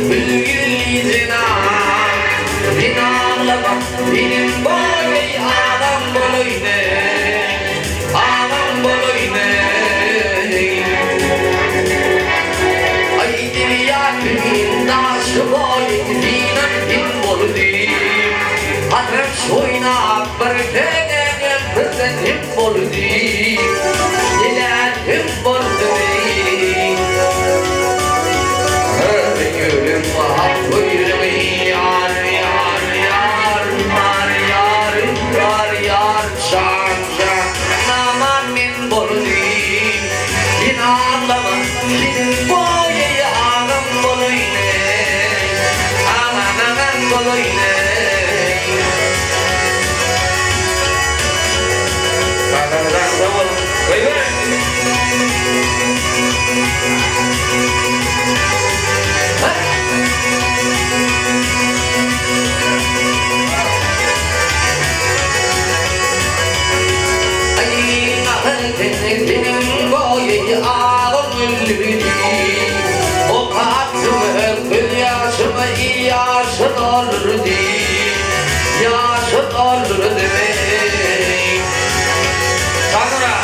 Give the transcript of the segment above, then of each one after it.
Gül ýüzli jenan. Sen aglama, senem boýy agam bolaýyn eý, agam bolaýyn eý. Aý derýa kimin daşy boýy synam hem boldy. Hasrat oýnap bir teňňe birden hem boldy. Neler hem boldy. Ýürüm wah ýar ýar ýar ýar ýar ýar ýar jan jan naman men boldy. Sen aglama seniň boýy agam bolaýyn eý agam agam bolaýyn eý. Sag boluň. Goýber. Seniň boýy agam öldi. Okatdym göz ýaşymy ýaşa doldurdy. Ýaşa doldurdy. Soňra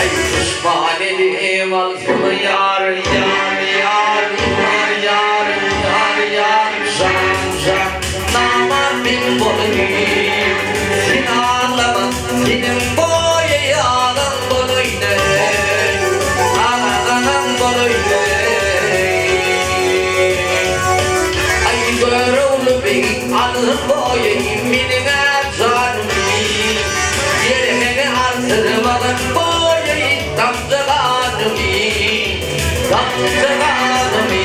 aý duşman elim alsyn ýar ýar ýar ýar ýar ýar ýar jan jan namart men bolaýyn. Sen aglama seniň boýy agam bolaýyn eý agam agam bolaýyn eý. Aý Görogly beg alsyn boýy meniň-ä janymy. Ýerhene artyrmadan boýy damja ganymy, damja ganymy.